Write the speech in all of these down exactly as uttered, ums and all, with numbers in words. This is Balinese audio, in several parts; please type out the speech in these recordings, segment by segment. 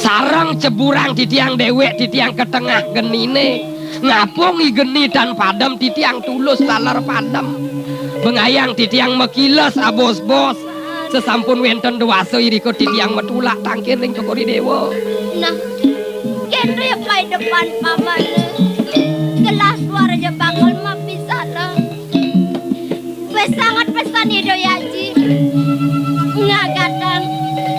Sareng ceburang titiang déwék, titiang ka tengah genine. Ngapung i geni tan padem, titiang tulus taler padem. Bengayang titiang makiles abos-bos. Sesampun wénten déwasa irika titiang matulak tangkil ring Cokor I Déwa. Nah, kéto ya paidepan pamané. Gelah suara ja bakal mapisah lah. Wis sanget pesan Ida Yaji. Ngagatang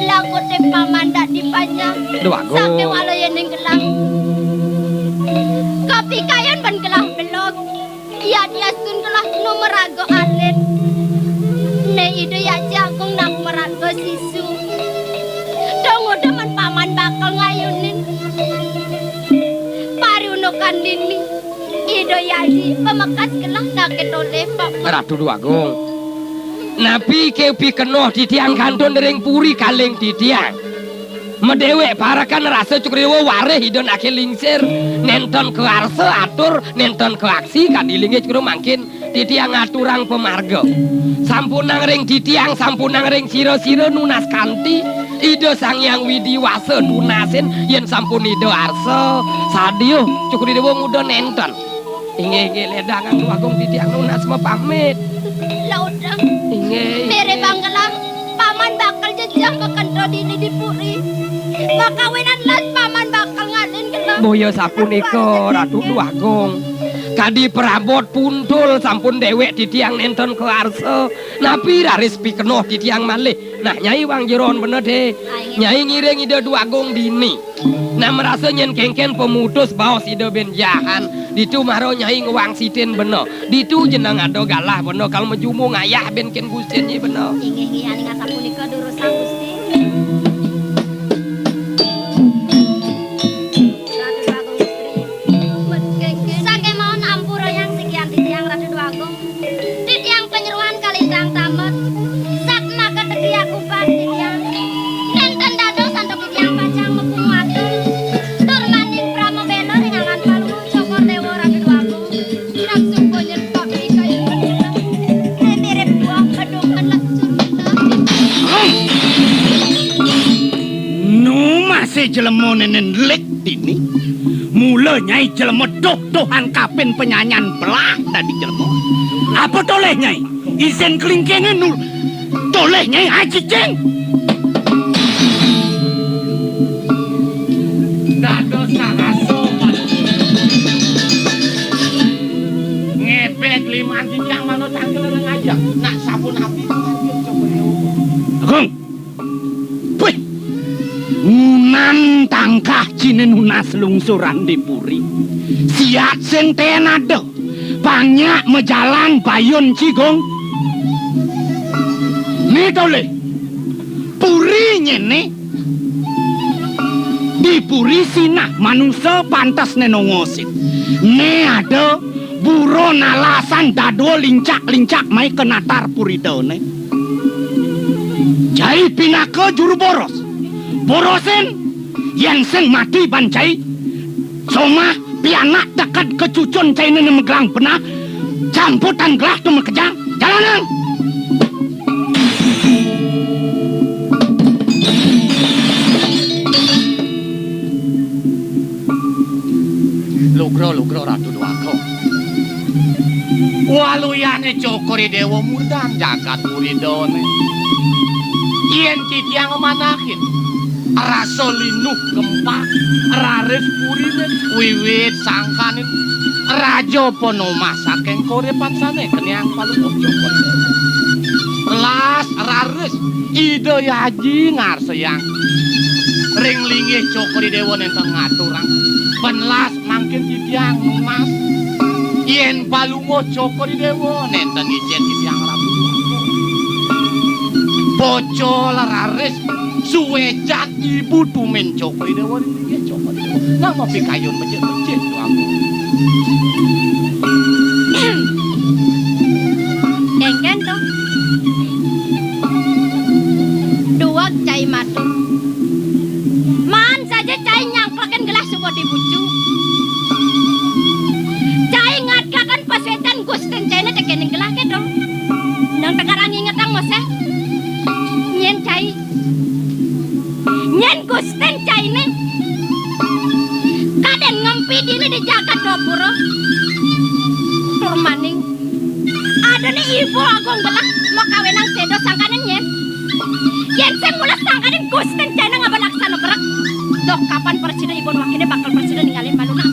lakuté paman dadi panjang. Duh, Agung. Saking wala yéning gelah. Kapikayan ban gelah belog. Yadiastun gelah nu maraga alit. Né Ida Yaji Agung nak maraga sisu. Dong udah man paman bakal ngayunin. Pariunukan dini. Ida Yaji, pamekas gelah naké tolih, Pak. Ratu Déwa Agung. Napi ké pikenoh titiang kantun ring puri kaling titiang? Madéwék parekan rasa Cokor I Déwa warih Ida naké lingsir, nénten ka arsa atur, nénten ka aksi, kadi linggih Cokor I Déwa mangkin titiang ngaturang pamarga. Sampunang ring titiang, sampunang ring sira-sira nunas kanti, Ida Sang Hyang Widi Wasa tunasin, yén sampun Ida arsa, sadia Cokor I Déwa nguda nénten. Inggih, inggih, ledangang Déwa Agung titiang nunas mapamit. Laudang. Inggih, inggih. Méré bangkelang, paman bakal jejeh makento dini di puri. Makawinan las paman bakal ngalin gelah. Boya sapunika, Ratu Déwa Agung. Kadi prabot puntul sampun déwék titiang nénten ka arsa. Napi raris pikenoh titiang malih? Nah, Nyai wang jeron bener dé. Ah, inggih. Nyai ngiring Ida Déwa Agung dini. Nah, marasa nyén kénkén pamutus baos Ida bén jahan. Ditu mara Nyai ngwangsitin bener. Ditu jeneng ada galah bener, kal majumu ngayah bén kén gustin nyai bener. Inggih, inggih, aning asapunika durusang Gusti. Ratu Déwa Agung Gusti. Sakémaon ampurayang sikian titiang Ratu Déwa Agung. Titiang panyeroan kalintang tamet. Sat maka teki akupat titiang. Nénten dados antuk titiang pacang mapung matur. Tur maning pramabéla ring angan Palungguh Cokor Déwa Ratu Déwa Agung. Nang suba nyén pamikayan. Né mirip buah bedungan lacur. Nu masih jelema nénén lik dini. Mula Nyai jelema tuh-tuhan kapin panyanyan belah dadi jelema. Apa tolih Nyai? Isin klingkingé nul. Tolih Nyai, ah, cicing. Dados sarasa, Pak. Ngébék liman titiang mano cangkel ngajak. Nak sapunapi? Agung. Wih. Ngunan tangkah ciné nunas lungsuran di puri. Siat sing tén ada. Pang nyak majalan bayun cigong. Né tolih. Puri nyéné. Di puri sinah manusa pantes né nongosin. Né ada buron alasan dadua lincak-lincak mai ka natar puri dané. Cai pinaka juru boros. Borosin yén sing mati ban cai. Somah pianak teked ka cucun cainé né meglang benah. Camputan gelah to makejang. Jalanang. Lugra, lugra, Ratu Déwa Agung. Waluyané Cokor I Déwa murdan jagat puri dané. Yén titiang manahin rasa linuh kempak raris puriné wiwit sangkaning raja panomah saking koripan sané keniang Palungguh Cokor I Déwa. Las raris Ida Yaji ngarsayang ring linggih Cokor I Déwa nénten ngaturang. Penelas mangkin titiang nunas. Yén Palungguh Cokor I Déwa nénten icén titiang rabu. Pocol raris suécan ibu tumin Cokor I Déwa ring linggih Cokor I Déwa. Nang mapikayun becik-becik, Tuan. Kénkén to. Duweg cai matur. Maan saja cai nyangklekin gelah suba di bucu. Cai ngadkaken pasuécan gustin cainé tekéning gelah kéto. Nang tegarang ingetang moseh. Nyén cai. Nyén gustin cainé. Di jagat Dapura. Tur maning adané Iwa Agung Gelah makawinang séda sangkaning nyén. Yén sing mulih sangkaning Gusti cainé ngaba laksana berek. Duh, kapan prasida iba wakiné bakal prasida ningalin malu nah.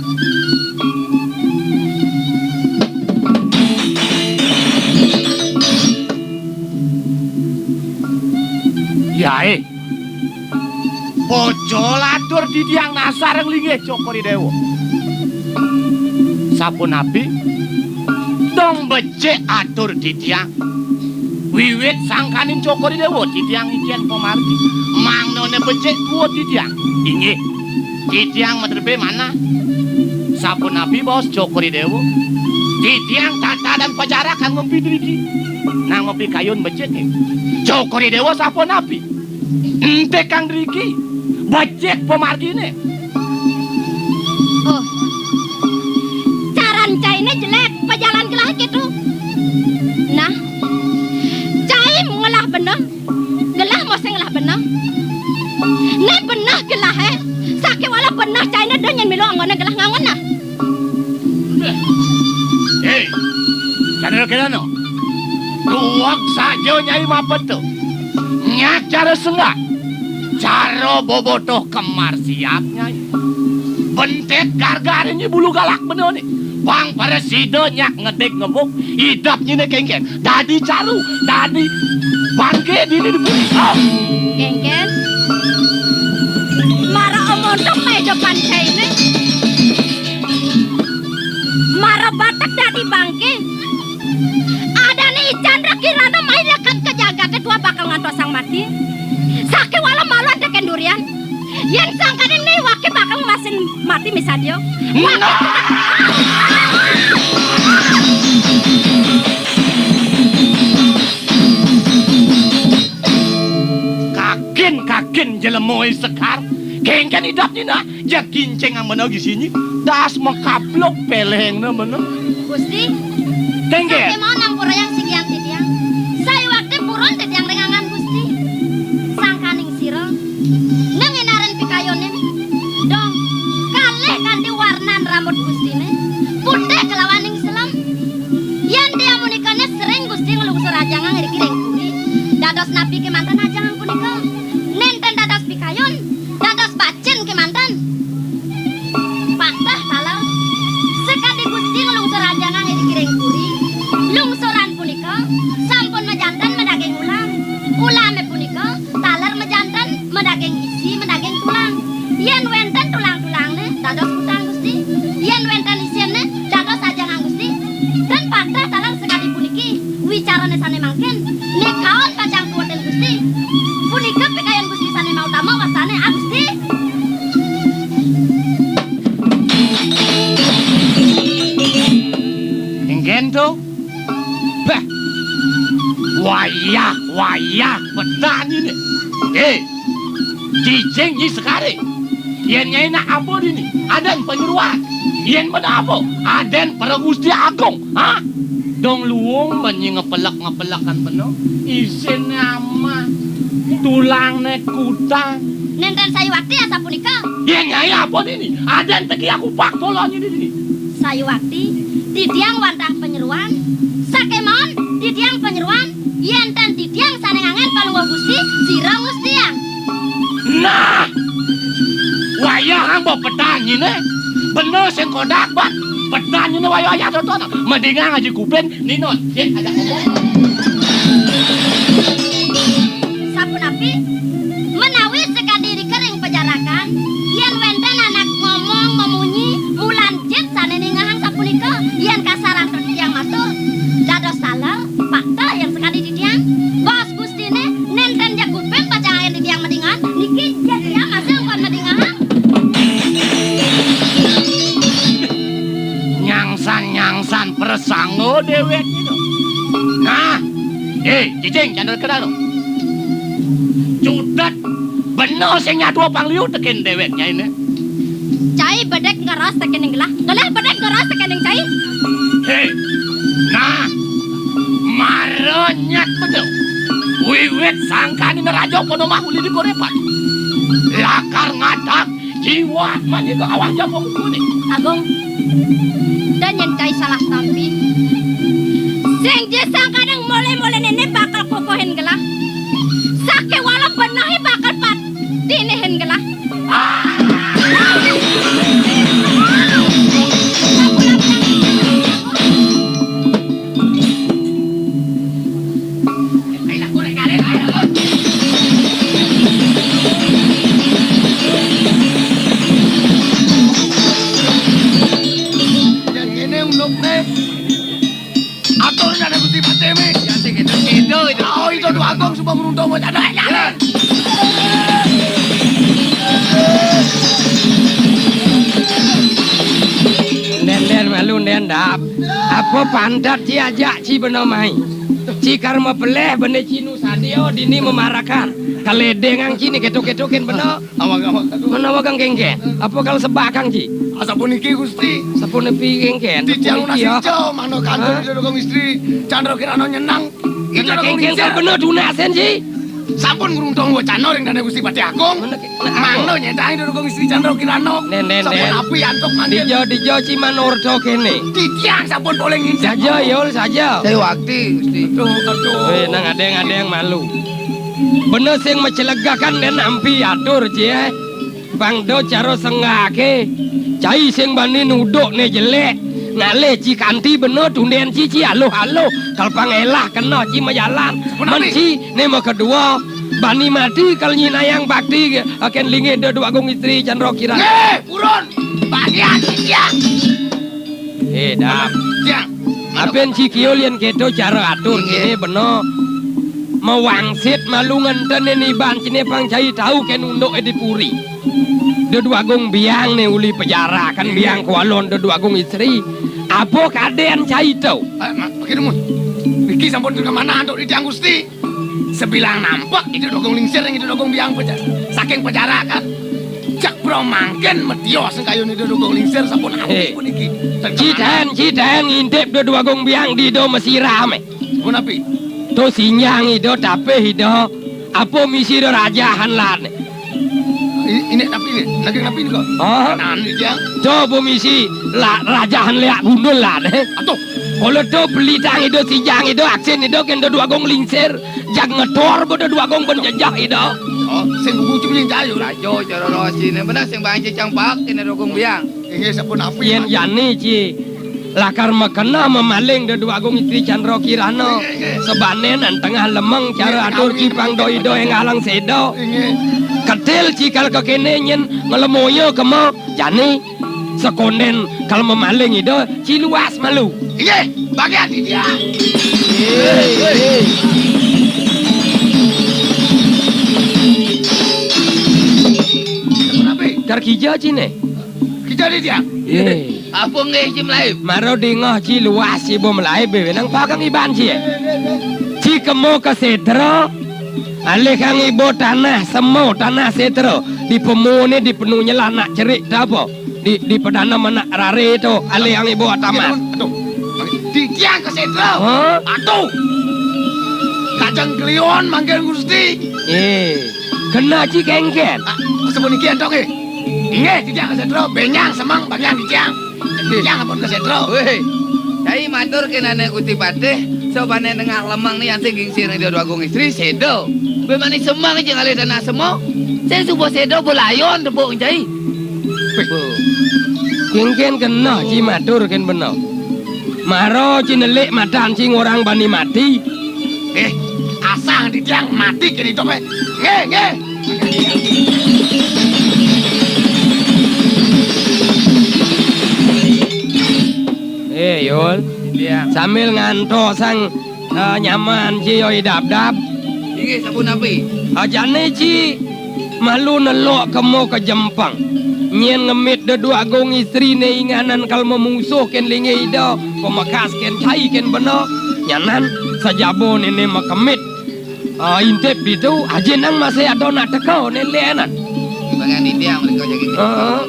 Yaé. Aja atur titiang nasareng linggih Cokor I Déwa. Sapunapi? Dong becik atur titiang. Wiwit sangkaning Cokor I Déwa titiang ngicén pamargi. Mangdané becik tua titiang. Inggih. Titiang madrebé manah. Sapunapi baos Cokor I Déwa? Titiang tatadan pajarak kanggo pidriki. Nang mapikayun becik. Cokor I Déwa sapunapi? Entik kang driki, becik pamarginé. Oh. Caran cainé jelék, pajalan gelah kéto. Nah, cai ngelah beneh, gelah mosé ngelah beneh. Né beneh gelahé, sakéwala beneh cainé da nyén milu anggoné gelah ngangon nah. Hé, Candra Kirana. Tuwek saja Nyai mapeta. Nyak cara senggak. Cara bobotoh kembar siap, Nyai. Bentet gargare nyi bulu galak bener nih. Pang prasida nyak ngedik ngebuk, idep nyine kéngkén. Dadi caru, dadi bangké dini di bumi. Oh! Kéngkén. Mara omontok mai depan cainé. Mara batek dadi bangké. Adané I Candra Kirana mai lekad ka jagaté tua bakal ngantosang mati. Sakéwala malu tekén durian. Yén sangkaning né waké bakal ngemasin mati misadia. Nah! Kakin-kakin jelema sekar. Kéngkén idep nyina. Jeg gincéngang mena gisinyi, das makaplok pelengna mena. Gusti, kéngkén. Sakémaon ampurayang sikian titiang. Sayuwakti purun titiang ring anggan Gusti. Sangkaning sira, nang inaren pikayunin. Dong, kalih kanti warnan rambut Gustiné, putih kelawaning selem. Yén tiang punikané sering Gusti nglungsur ajangang iriki ring puri. Dados napi kémanten ajangang punika? Nénten dados pikayun, dados bacin kémanten. Pateh taler, sakadi Gusti nglungsur ajangang iriki ring puri. Lungsuran punika sampun majanten madaging ulam. Ulamé punika taler majanten madaging isi, madaging tulang. Yén wénten tulang-tulangné, dados kutang Gusti. Yén wénten isinné, dados ajangang Gusti. Tan pateh taler sakadi puniki. Wicarané sané mangkin, nikaon pacang tuutin Gusti. Punika pikayun Gusti sané mautama wastané, ah, Gusti. Inggih to. Bah. Wayah, wayah, pedak nyine. Eh, cicing Nyi Sekari. Yén Nyai nak apa dini? Aden panyeruan. Yén meda apa? Aden para Gusti Agung. Ha? Dong luung benyi ngepelek-ngepelekan bena. Isinné amah. Tulangné kutang. Nénten sayuwakti asapunika. Yén Nyai apa dini? Aden teki aku pak tolonnya dini. Sayuwakti, titiang wantah panyeruan. Sakémaon, titiang panyeruan. Yén tan titiang sané nganggén Palungguh Gusti, sira ngustiang. Nah, wayahang ba pedang nyine, bena sing kodak, bah. Pedang nyine wayah-wayah totono. Mendingan ngaji kuping, ninun. Yé, ada ngomong. Sapunapi, menawi sekadi rika ring pajarakan, yén wénten anak ngomong mamunyi, mulan jit sané ningehang sapunika, yén kasarantun titiang matur, dados taler, pateh yén sekadi titiang. Bos Gustiné, nénten ja kuping pacang ayen titiang madingan, niki ja titiang masih kon madingahang. Nyangsan-nyangsan prasangga déwék itu. Nah, eh, cicing, candel kedal. Cutet, bener sing nyatua pangliu tekin déwék nyainé. Cai bedek ngeras tekening gelah, gelah bedek ngeras tekening cai. Hé, nah, mara nyat bedo. Wiwit sangkaning raja pada mah uli di korepan. Lakar ngadak Jiwa, mani ke awak jabong kuning. Agung, da nyen cai salah tampi. Sing je sangkaning mole-mole nene bakal kokohin gelah. Sake wala benahe bakal pat dinihin gelah. Yang kene undukne. Atur nang Gusti Patih, Mi. Ya, sing itu, itu, itu. Oh, itu Dua Agung suba ngruntung, wah, ada. Ya. Nden, nden, malu, nden, dap. Apa pantat ci ajak ci bena mai? Ci karma peleh bene ci nu sadia dini memarakan. Kaledengang ci ni ketok-ketokin bena. Awang-awang, aduh. Mana wagang kengken? Apa kal sebakang ci? Asapuniki, Gusti. Sapunepi kengken? Titiang sapuniki, nunas ya. Ijo, mano kantor Hah? Ida Dogong Istri, Chandra Kirana nyenang. Ida Kena Dogong kengken Istri. Kal bener tunasen ci. Sampun ngruntung wacana ring Dane Gusti Patih Agung. Mana ke-, mana Mano Agung? Nyedang Ida Dogong Istri Chandra Kirana. Nen, nen, Sampun nen. Api antuk mangkin. Dijo, dijo ci manorto kene. Titiang sampun poleng ngincak. Saja, Yul, saja. Saya wakti, Gusti. Aduh, aduh. Eh, nang adeng-adeng malu. Bener sing macelegakan den ampi atur, ci, eh. Pang do cara senggake. Cai sing bani nuduk ne jelek. Ngalih ci kanti bena tunden ci, ci aluh-aluh. Kal pang elah kena ci majalan. Menapi? Men ci ne makedua. Bani mati kal nyinayang bakti aken linggih Ida Dua Agung Istri Chandra Kirana. Nggih, purun. Bagian tiang. Eh, dam. Tiang. Apen ci kiul yen keto cara atur Nggih. Kene bena. Mawangsit malu ngenten ne iban cine pang cai tau ken unduk e di puri. Ida Dua Agung Biang ne uli pejarakan Nggih. Biang kualon Ida Dua Agung Istri. Apa kaden cai tau? Eh, ma-, makin mun. Niki sampun ke mana antuk di tiang Gusti? Sebilang nampek Ida Dogong Lingsir ring Ida Dogong Biang peja-, saking pejarakan. Cek pro mangkin metio sengkayun Ida Dogong Lingsir sampun Eh. Ampun iki. Citen, citen ngintip Ida Dogong Biang di do mesira me. Pun api? To sinjang Ida tapih Ida. Apa misi Ida rajahan lan? I-, ini tapi ini, lagi tapi ini kok. Oh. Kanan ini dia. To apa misi la-, rajahan leak bundul lan, eh? Atuh. Kalau to beli tang Ida sinjang Ida aksin Ida kendo Dua Agung Lingsir. Jag ngetor bodo Dua Agung ben jejah Ida. Oh, sing gugu cuma yang jayu. Rajo cara rosi ne bener sing bang cicang pak kene Dua Agung Biang. Inggih sampun api. Yen jani ci lakar makena memaling Ida Dua Agung Istri Chandra Kirana. Inggih, inggih. Sebanen an tengah lemeng cara Inggih, atur kawin. Ci pang do Ida ing alang seda. Inggih. Ketil ci kal kekene nyen ngelemoya kema jani. Sekonden kal memaling Ida, ci luas malu. Inggih, bagian di dia. Kar kija cine. Kija di dia. Ye. Apa nggih ci melaib? Maro dingeh ci luas ci bo melaib be nang pagang iban ci. Ci kemo ke setra. Alih kang ibo tanah semo, tanah setra. Di pemune di penuh nyela nak cerik ta apa? Di, di pedanam anak rare to, alih kang ibo atamat. Aduh, di tiang ke setra. Hah? Aduh. Kacang kliwon mangkin Gusti. Eh, kena ci kengken. Ah, sepuniki entong eh. Inggih, di tiang ke setra, benyang semang bagian di tiang. Yang ampun ke setro. Weh, cai matur kenane Gusti Patih, sobane tengah lemeng ni anti gingsir ni Dua Agung Istri sedo. Be mani semang je ngalih tanah semo. Sing suba sedo belayon tepuk cai. Kengken kena ci matur ken bena. Maro ci nelik matan ci ngorang bani mati. Eh, asang di tiang mati kene idup eh. Nggih, nggih. Eh, Yul. Iya. Sambil nganto sang, eh, nyaman ci yo idap-dap. Inggih, sampun api? Ajane ci malu nelok kemo ke jempang. Nyen ngemit de Dua Agung Istri ne inganan kal memusuh ken linge ida, pemekas ken cai ken bena. Nyanan sajabo nene mekemit. Ah, intip ditu, ajin nang masih ada nak teka ne lenan. Bangan India mereka jaga. Heeh.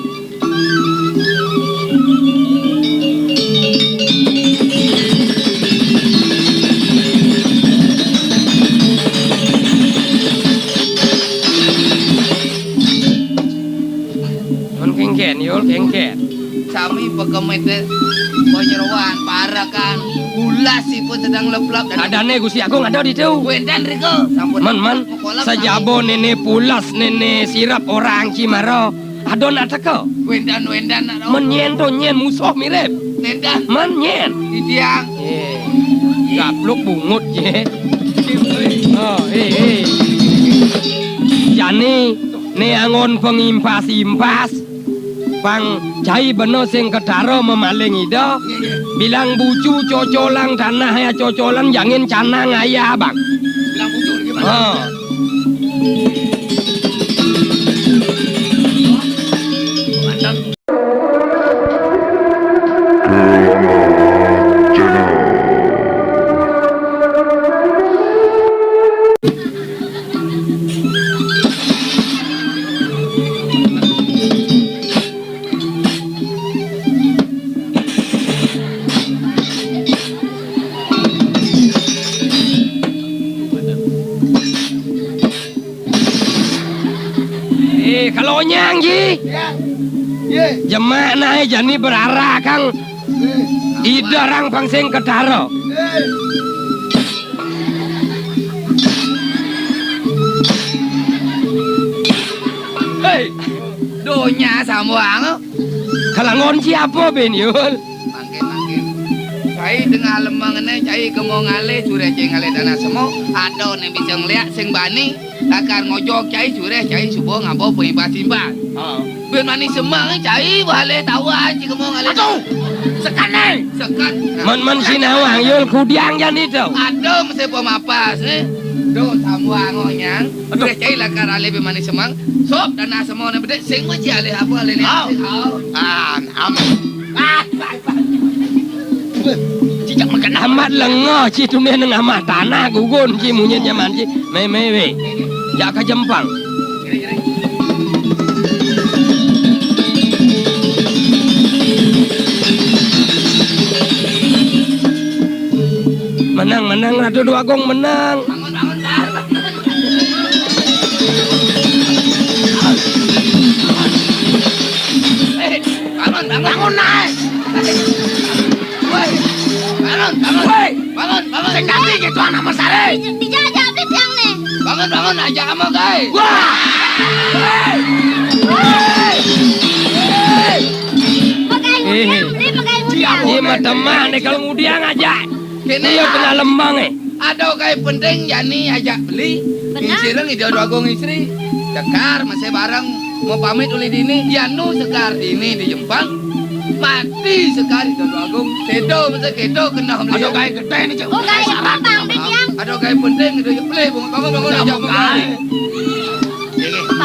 Kéngkén, Yul, kéngkén. Sami pakemet panyeroan, parekan. Ulas ipun sedeng leplep. Adané Gusti Agung ada ditu. Wénten rika. Sampun. Men, men, sajaba néné pulas, néné sirep orang cimara. Ada nak teka. Wénten, wénten, nak. Men nyén to nyén musuh mirip. Nénten. Men nyén. Titiang. Eh, gapluk bungut, yé. Oh, eh, eh. Jani, né anggon pangimpas-impas. Pang cai bena sing ketara mamaling ida. Bilang bucu cocolang tanah ya cocolan jangin canang ayah, Bang. Bilang bucu gimana? Oh. Eh, kalonyang, Ji. Jemak naé jani berara, Kang. Ida rang pang sing ketara. Hei, donya sambuang. Kalangon siapa, Ben Yul? Mangkin, mangkin. Cai tengah lemeng né, cai kemo ngalih, suré cai ngalih tanah semo. Ada né bisa ngeliak sing bani, lakar ngojog cai, suré cai suba ngaba paimbas-imbas. Ha. Ben mani semeng cai, balé tawan cai kemo ngalih. Aduh, sekat né. Sekat. Men, men sinawang, Yul, kudiang jani to. Ada mesti pemapas né. Duh, sambuang onyang. Aduh. Suré cai lakar alih ben mani semeng. Sop tanah semo né bedé, sing mesti alih apa alih né. Au. Au. Ah, am. Cicak makan amat lenga, ci tuné nang amat tanah gugun, ci munyit nyaman, ci. Mé, mé, wé. Jak ka jempang. Menang, menang, Ratu Déwa Agung, menang. Eh, bangun, bangun. Bangun, naik. Woi, bangun, bangun. Woi, bangun, bangun. Sing dadi gitu anak mesare. Dijajah beli tiang nih. Bangun, bangun, ajak kamu, guys. Wah. Hei. Hei. Pakai ngudiang, beli pakai ngudiang. Iya, mah teman nih kalau ngudiang aja. Kéné. Iya, kena lembang, eh. Ada kai penting jani ajak beli. Benar. Ngisireng Ida Déwa Agung Istri. Cekar masih bareng mau pamit uli dini. Yanu sekar dini di Jempang. Mati sekar Ida Déwa Agung. Sedo masih kedo kena beli. Ada kai gedé nih, Cek. Oh, kai Jempang, Bang, Bang. Ada kai penting itu beli. Bangun, bangun, bangun, ajak beli.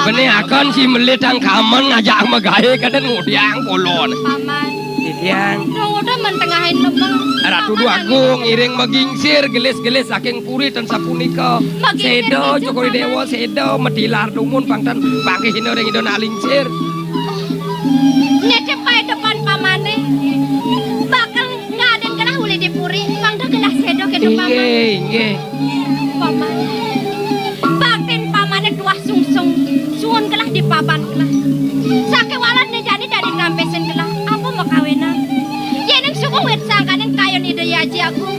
Bené akan si melit ang kamen ngajak magaé kadén ngudiang polon. Paman. Titiang. Dong udah mentengahin lemeng. Ratu Déwa Agung iring magingsir gelis-gelis saking puri ten sapunika. Magingsir. Séda, Cokor I Déwa, séda, matilar dumun pang ten pangkihina ring Ida nak lingsir. Ngedep paé depan pamané. Bakal ngadén gelah uli di puri, pang da gelah séda kéto paman. Inggih, inggih. Paman. Baktin pamané tuah sungsung, suun gelah di papan gelah. Sakéwala né jani dadi kampesin gelah, apa makawinan? Yéning suku wit sangkaning kayun Ida Aji Agung,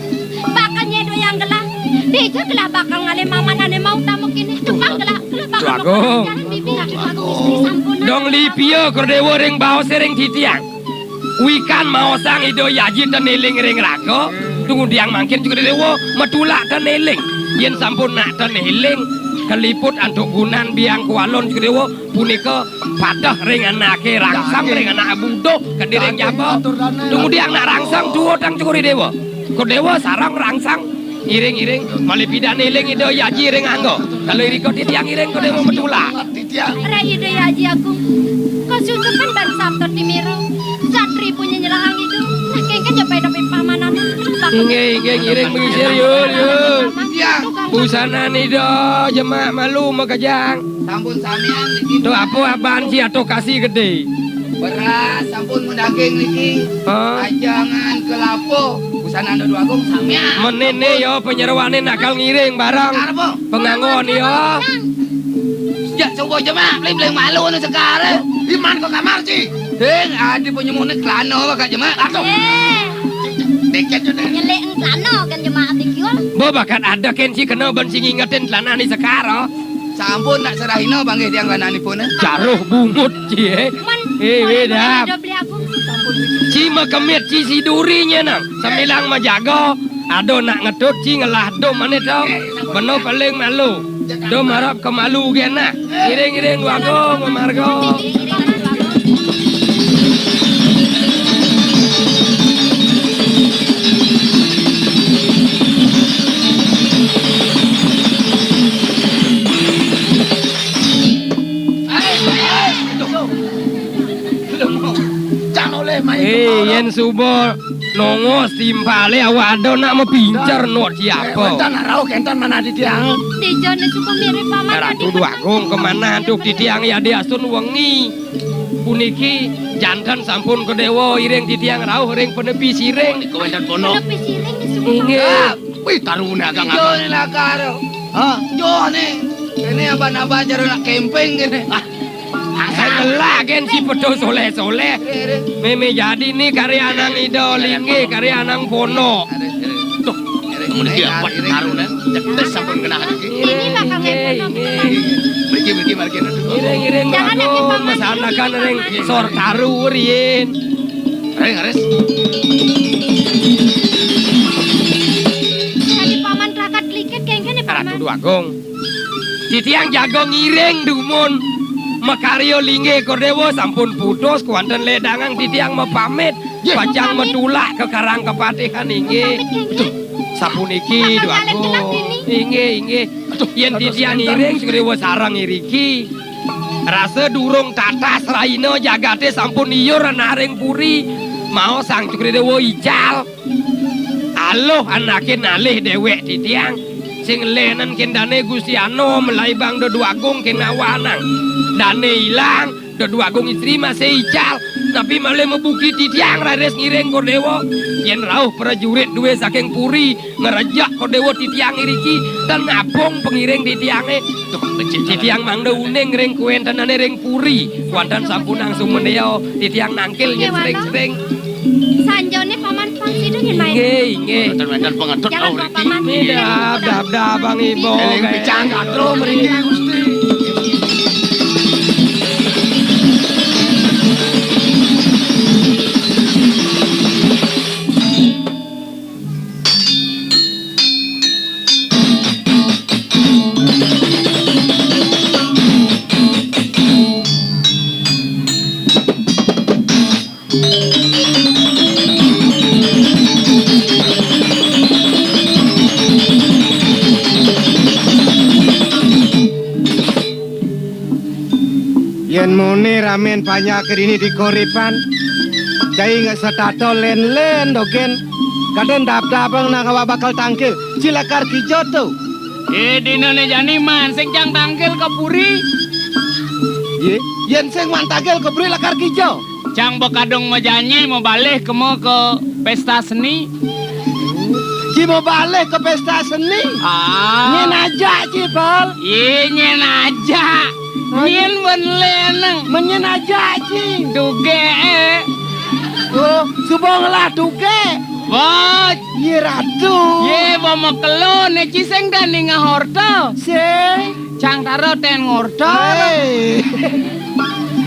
bakal nyéduyang gelah. Dija gelah bakal ngalih mamanané mau tamu kéné. Tepang gelah, gelah bakal Agung. Jalan bibi ngadep Agung Istri sampun. Dong lipia Kordéwa ring baosé ring titiang. Wikan maosang Ida Aji ten éling ring raga, tungudiang mangkin Cokor I Déwa matulak ten éling. Yén sampun nak ten éling, kaliput antuk gunan biang kualon Cokor I Déwa punika pateh ring anaké rangsang, ring anak buduh, kediri ring jaba. Tungudiang nak rangsang duwutang Cokor I Déwa. Kordéwa sareng rangsang. Iring-iring, malih pidan éling Ida Aji ring angga. Kalau irika titiang iring Kordéwa matulak. Rai Ida Aji Agung. Kasusupan ban sabda timira. Satri punya nyelahang itu. Nah, kéngkén ya paida pamanan. Inggih, inggih, ngiring mengisir, Yul, Yul. Iya. Busana Ida, jemak malu makejang. Sampun samian niki. Tuh apa abang si atuh kasih gedé. Beras sampun madaging niki. Hah? Ajangan kelapa. Busana Ida Déwa Agung samian. Menéné ya panyeroané nakal ngiring bareng. Karep. Penganggon ya. Ya coba jemak, beli-beli malu nu sekar. Iman ke kamar, Ci. Ding, adi penyemuhne kelana bakat jemak. Aduh. Eh, Dikit sudah. Nyelik kelana kan jemak dikiul. Bo bakat ada ken si kena ben si ngingetin kelana ni sekara. Sampun nak serahina panggih tiang kelana nipun, eh. Jaruh bungut ci, eh. Man, Eh, weh, dah. Ada beli aku. Ci makemit ci si durinya nang. Semilang majaga. Ada nak ngetut ci ngelah dom ane to. Beno paling malu. Dom harap kemalu gen nak. Iring-iring wago mamarga. Cang oleh main Eh, kemara. Yen suba nongos timpale awak ada nak mapincer not siapa. Wénten rauh kénten manah titiang. Dijone suba mirip paman Ratu tadi Dwagung kemana antuk titiang ya di asun wengi. Puniki janten sampun kedewa iring titiang rauh ring penepi siring. Niku wénten pono. Penepi siring di suba. Inggih. Ah, wih, tarune agak Ijo ngapa? Ni lakar. Hah? Ijo ni. Ini abah-abah cara nak camping gini. Ah, Angsa ngelak gen si pedo soleh-soleh. Meme jadi ni karya anang ida linggih, karya anang pono. Tuh, mun iki apa taruh, nah? Cetes sampun kena hati. Ini bakal ngepot. Mriki, mriki, mriki. Iring-iring Jangan wago nanti paman masanakan ring sor taru riyin. Ring, Aris. Tadi paman rakat likit kengkene Ratu paman. Dwagung. Titiang jaga ngiring dumun. Makarya linggih Kodewa sampun putus, kuanten ledangang titiang mapamit. Nggih. Pacang matulak ka Karang Kapatihan inggih. Mapamit, nggih. Sapuniki, Kakang Dwagung. Kalih jelas ini. Inggih, inggih. Aduh, Yen aduh, titiang sebentar. Iring, Sugriwa sareng iriki. Rasa durung tatas raina jagate sampun iya ranah ring puri. Maos Sang Cukridewa ical. Aluh anake nalih dewek titiang. Sing lenen kendane Gusti Ano melai bang Dedu Agung kenawanang. Dane ilang, Dedu Agung istri masih ical. Tapi malih mabuki titiang raris ngiring Kodewa. Yen rauh prajurit duwe saking puri, ngrejek Kodewa titiang iriki, tan ngabung pengiring titiange. Duh, becik. Titiang mangda uning ring kuwentenane ring puri. Wonten sampunang sumendya, titiang nangkil nggih, yen sering-sering. Sanjane paman pang sida nggih, Mas. Inggih, inggih. Wonten-wonten pengetut. Jangan, Pak Paman. Midab, dab, dab, Bang Ibu. Eling picang katro mriki, Gusti. Yen muni ramen panjake dini di koripan, cai nggak setata len-len dogen, kadén dab-dabang nang awak bakal tangkil, ci lakar kija to. Eh, dina né jani man sing cang tangkil ka puri. Yé, yén sing man tangkil ka puri lakar kija. Cang ba kadung majanji mabalih kema ka pésta seni. Ci mabalih ka pésta seni? Ah. Nyén ajak ci, Bal? Yé, nyén ajak. Aduh. Nyén ban lénang. Men nyén ajak ci? Dugé, eh. Oh, suba ngelah dugé. Bot. Yé, Ratu. Yé, ba makelo né ci sing dani ngahorta. Sing. Cang tara ten ngorta. Hei.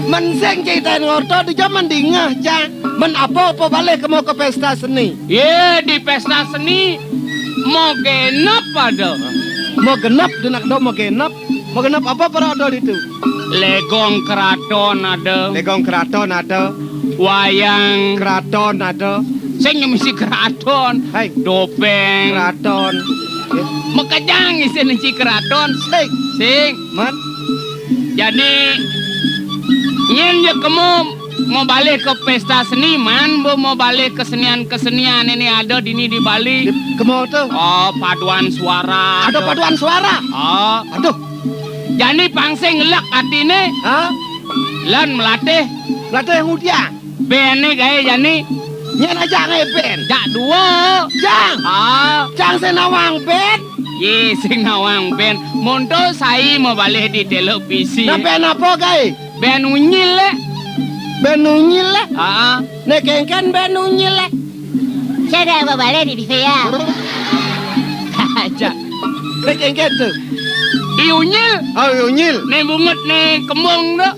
Men sing ci ten ngorta, dija men dingeh, cang. Men apa-apa balih kema ka pésta seni. Yé, di pésta seni, mo genep ada. Mo genep, dinak do mo genep. Mo genep apa para ada ditu? Legong keraton ada. Legong keraton ada. Wayang. Keraton ada. Sing nyemisi keraton. Hai. Dopeng. Keraton. Makejang isin ci keraton. Sing. Sing. Man. Jadi, nyén ya kemu mau balih ke pésta seni, man, bu mau balih kesenian-kesenian ini ada dini di Bali. Di, kemu tuh. Oh, paduan suara. Ada paduan suara? Oh. Aduh. Jani pang sing ngelek atine. Hah? Lan melatih. Melatih ngudiang. Bene gaé jani. Nyén ajak ngeband. Jak dua. Jang. Ah. Jang sing nawang band. Yé, sing nawang band. Monto sai mau balih di televisi. Nah, band apa gaé? Band Unyil, lé. Bén unyil lé. Heeh. Né kénkén bén unyil lé. Cédé ba balé di di féya. Aja. Né kénkén to. I unyil. Oh, i unyil. Né bungut né kembung to.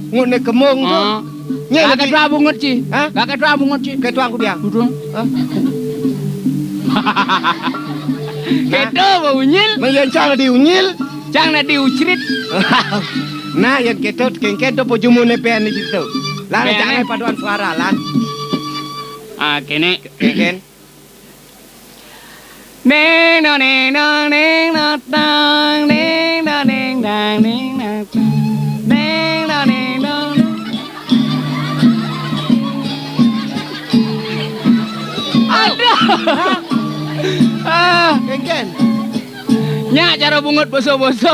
Bungut né kembung to. Heeh. Nyé. Gak lagi kéto bungut ci. Hah? Gak kéto bungut ci. Kéto aku biang. Betul. Hah? Kéto ba unyil. Mén yén cang di unyil. Cang na di ucrit. Nah, yén kéto kénkén to, pojumuné bén di situ. Lah, bén. Jangan paduan suara lah. Ah, kéné. Kénkén. Néng no néng no néng no tang, néng no néng dang néng no tang, néng no néng no. Aduh. Ah, kénkén. Nyak cara bungut boso-boso.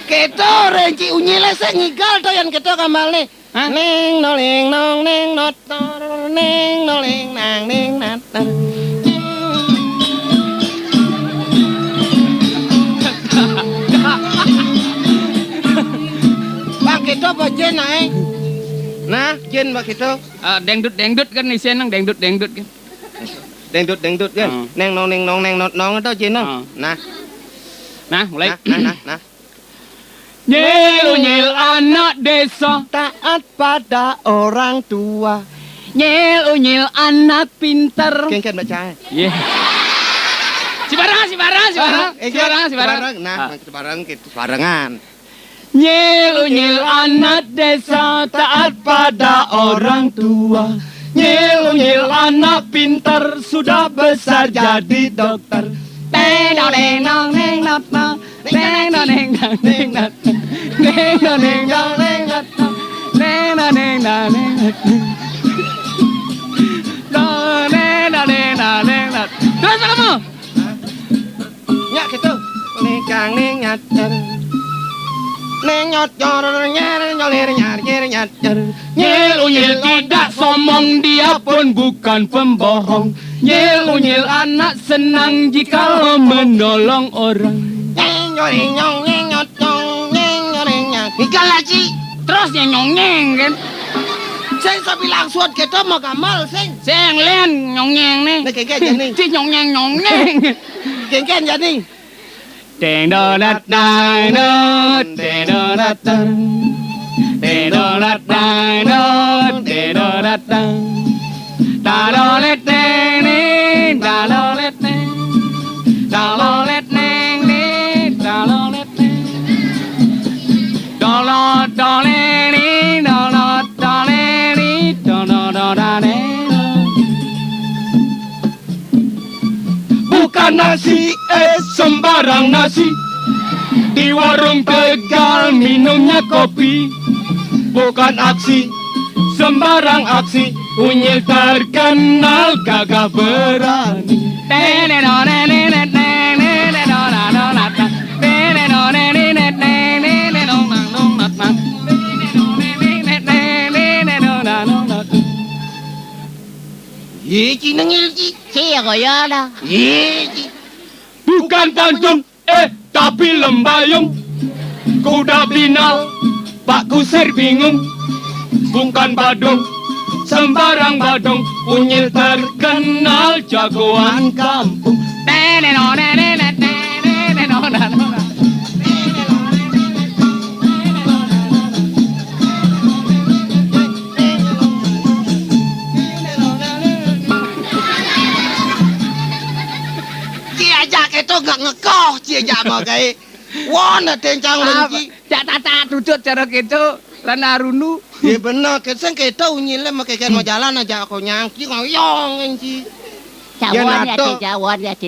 Kéto rénci unyilé sing ngigal to yén kéto gambarné. Hah? Néng no néng no néng no tor, néng no néng nang néng na tor. Bang kéto apa jén aé? Nah, jén bang kéto. Eh, dangdut, dangdut kan isiné nang dangdut, dangdut kan. Dangdut, dangdut kan. Hmm. Néng nong néng nong néng nong nong to jén nang. Hmm. Nah. Nah, mulai. Nah, nah, nah, nah. Nyil unyil anak desa taat pada orang tua. Nyil unyil anak pinter. Kénkén bacaé. Iya. Sibarang, sibarang, sibarang. Ah, eh, sibarang, sibarang. Sibarang. Nah, ah, sibarang gitu, sibarangan. Nyil unyil anak desa taat pada orang tua. Nyil unyil anak pinter sudah besar jadi dokter. Teng dong deng dong deng dong dong. Deng dong deng dong deng dong. Deng dong deng dong deng dong dong. Deng dong deng dong deng dong dong. Dong deng dong deng dong deng dong. Terus kamu. Nyak kéto. Néng kang néng nyater. Néng nyot nyor nyer nyolir nyar nyer nyater. Nyil unyil tidak sombong, dia pun bukan pembohong. Nyil unyil anak senang jikalau menolong orang. Nyeng nyoreng nyong nyeng nyot nyong nyeng nyoreng nyang. Ikan laci terus nyeng nyong nyeng kan. Sing sabilang suat kéto mah gamal sing. Sing lén nyong nyeng né. Né kénkén jani. Ci nyong nyeng nyong nyeng. Kénkén jani. Deng do dat dang do, deng do dat dang. Deng do dat dang do, deng do dat dang. Da do let deng ding, da do let deng. Da do let deng ding, da do let deng. Do lo do le ding, do lo do le ding, do do do da deng do. Bukan nasi, eh, sembarang nasi. Di warung Tegal minumnya kopi. Bukan aksi, sembarang aksi. Unyil terkenal gagah berani. Ye, ci nengil, ci. Ci ya kaya dah. Ye, ci. Bukan pantun, eh, tapi lembayung. Kuda binal, Pak Kusir bingung. Bukan badung, sembarang badung. Unyil terkenal jagoan kampung. Ci ajak itu gak ngekoh, ci ajak bagai. Wah, nak tencang. Apa? Lagi. Cak tata tutut cara gitu, lana runu. Iya bener, keseng kita unyilé maké kén mau jalan aja aku nyangki ngoyong ci. Yén jawon ya, ado. Ci, jawon ya, ci.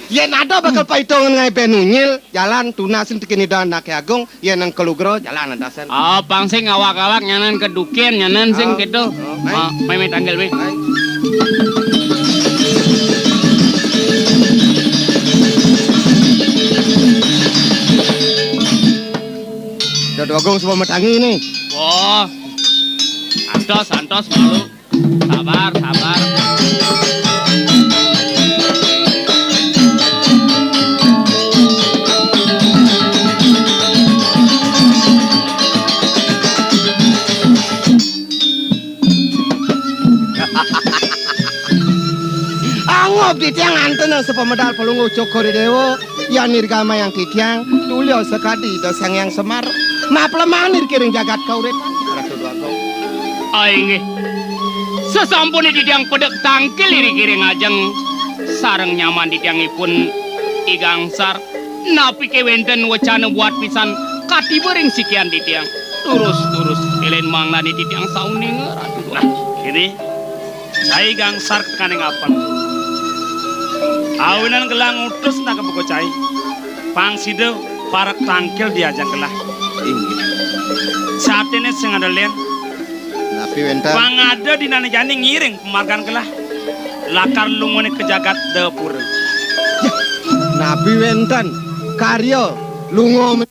Yén ado bakal paitungan ngai bén unyil, jalan tunasin tekini dan anak agung, yén nang kelugro, jalan ada sen. Oh, pang sing awak-awak nyanan kedukin, nyanan sing. Oh, gitu. Oh, mai. Oh, mai, mai tanggel, mai. Mai. Udah dogong semua matangi nih. Wah. Antos, antos malu. Sabar, sabar. Titiang anten sapamedal Palungguh Cokor I Déwa, yan nirgamayang titiang, tuli sakadi Ida Sang Hyang Semar, mapleman ring jagat kauripan. Ratu Déwa Agung. Ah, inggih. Sasampune titiang pedek tangkil iriki ring ajeng sareng nyaman titiangipun I Gangsar, napi ké wénten wecana buat pisan katiba ring sikian titiang? Durus, durus, lén manglane titiang sauninga, Ratu Déwa Agung. Nah, kéné, cai Gangsar tekaning apel. Awinan gelah ngutus nak buka cai. Pang sida parek tangkil di ajeng gelah. Inggih. Satene sing ada lén. Napi wénten? Pang ada dinané jani ngiring pamargan gelah. Lakar lungané ka jagat dapura. Napi wénten karya lunga